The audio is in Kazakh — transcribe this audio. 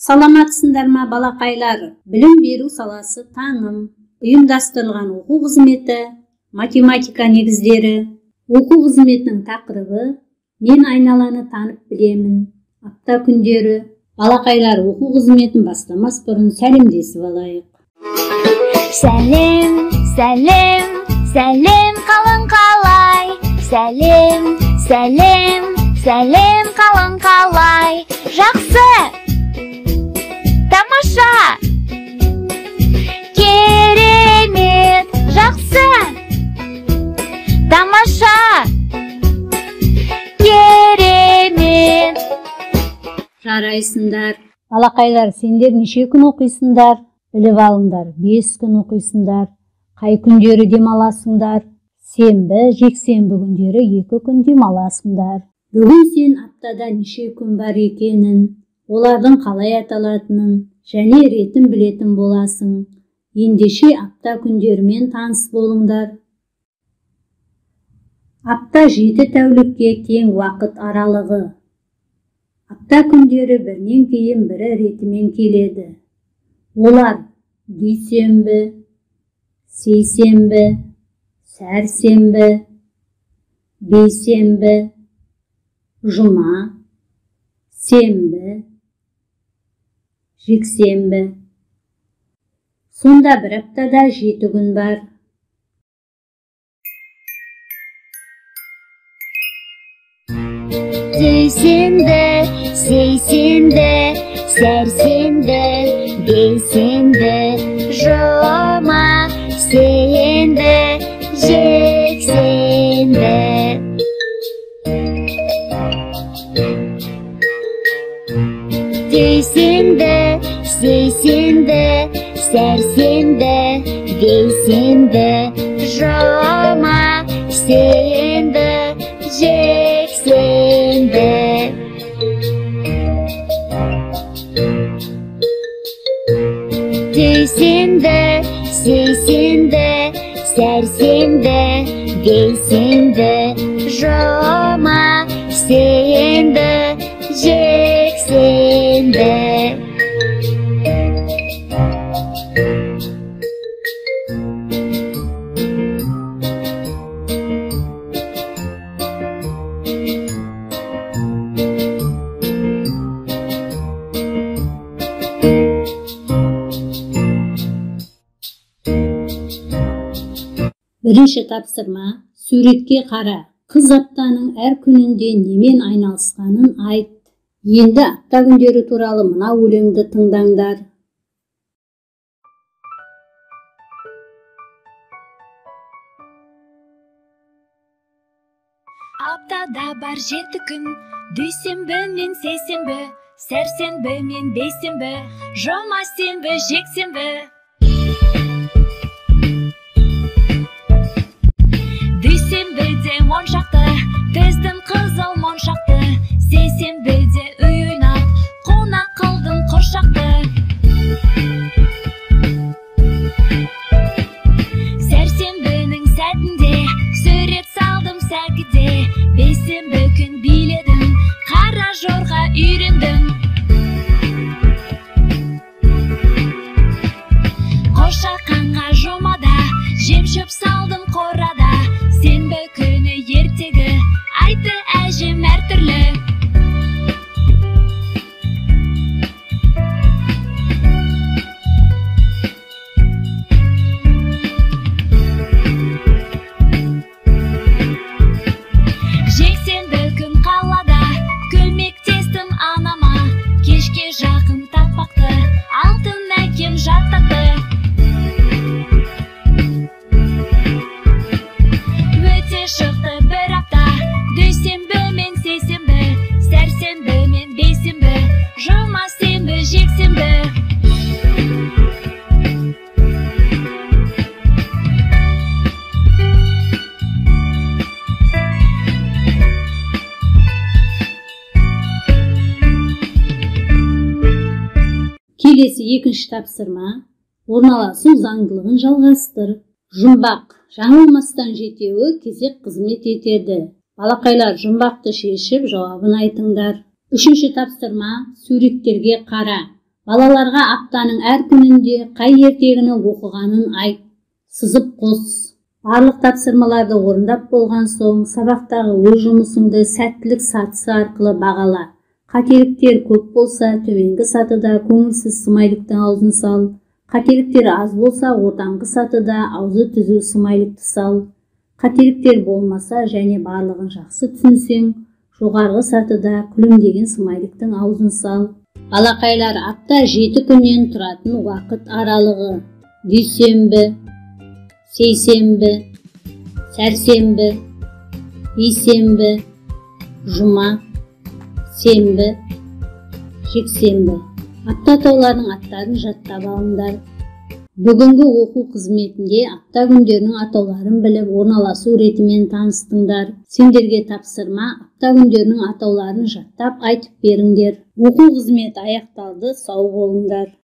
Саламатсыңдар ма, балақайлар? Білім беру саласы таным, ұйымдастырылған оқу қызметі, математика негіздері. Оқу қызметінің тақырыбы мен айналаны танып білемін. Апта күндері. Балақайлар, оқу қызметін бастамас бұрын сәлемдесіп алайық. Сәлем, сәлем, сәлем қалың қалай. Сәлем, сәлем, сәлем қалың қалай. Жақсы, тамаша, керемет, жақсы, тамаша, керемет. Жарайсыңдар. Балақайлар, сендер неше күн оқисыңдар? Біліп алыңдар, 5 күн оқисыңдар. Қай күндері демаласыңдар? Сенбі, жексенбі күндері 2 күн демаласыңдар. Бүгін сен аптада неше күн бар екенін, олардың қалай аталатынын және ретін білетін боласың. Ендеше апта күндерімен таныс болыңдар. Апта 7 тәулікке тең уақыт аралығы. Апта күндері бірінен кейін бірі ретімен келеді. Олар дүйсенбі, сейсенбі, сәрсенбі, бейсенбі, жұма, сенбі, жексенбі. Сонда бір аптада 7 күн бар. Дүйсенбі, сейсенбі, сәрсенбі, бейсенбі, жұма, сенбі, жексенбі. Дүйсенбі, сейсенбі, сәрсенбі, бейсенбі, жұма, сенбі, жексенбі. Дүйсенбі, сейсенбі, сәрсенбі, бейсенбі, жұма, сенбі, жексенбі. Бірінші тапсырма, суретке қара. Қыз аптаның әр күнінде немен айналысқанын айт. Енді апта күндері туралы мына өлеңді тыңдаңдар. Аптада бар 7 күн, дүйсенбі мен сейсенбі, сәрсенбі мен бейсенбі, жұма, сенбі, жексенбі. Дүйсенбіде моншақты, тіздім қызыл моншақты, сейсенбіде үй ойнап, қонақ қылдым құршақты. Сәрсенбінің сәтінде, сурет салдым сәкіде, бейсенбі күн биледім, қара жорға үйрендім. Қошақанға жұмада, жем шөп салдым қорада, сенбі күні ертегі, айтты әжем әртүрлі. Жексенбі күн қалада, көмектестім анама, кешке жақын тақпақты, алтын әкем жаттатты. Шықты бір апта, дүйсенбі мен сейсенбі, сәрсенбі мен бейсенбі, жұма, сенбі, жексенбі. Келесі екінші тапсырма, орналасу заңдылығын жалғастыр. Жұмбақ. Жаңылмастан жетеуі кезек қызмет етеді. Балақайлар, жұмбақты шешіп жауабын айтыңдар. Үшінші тапсырма, суреттерге қара. Балаларға аптаның әр күнінде қай ертегіні оқығанын айт, сызып қос. Барлық тапсырмаларды орындап болған соң, сабақтағы өз жұмысыңды сәттілік сатысы арқылы бағала. Қателіктер көп болса, төменгі сатыда көңілсіз смайликтің аузын сал. Қателіктер аз болса, ортаңғы сатыда аузы түзу смайликті сал. Қателіктер болмаса және барлығын жақсы түсінсең, жоғарғы сатыда күлімдеген смайликтің аузын сал. Балақайлар, апта 7 күннен тұратын уақыт аралығы. Дүйсенбі, сейсенбі, сәрсенбі, бейсенбі, жұма, сенбі, жексенбі. Апта атауларының аттарын жаттап алыңдар. Бүгінгі оқу қызметінде апта күндерінің атауларын біліп, орналасу ретімен таныстыңдар. Сендерге тапсырма: апта күндерінің атауларын жаттап айтып беріңдер. Оқу қызметі аяқталды, сау болыңдар.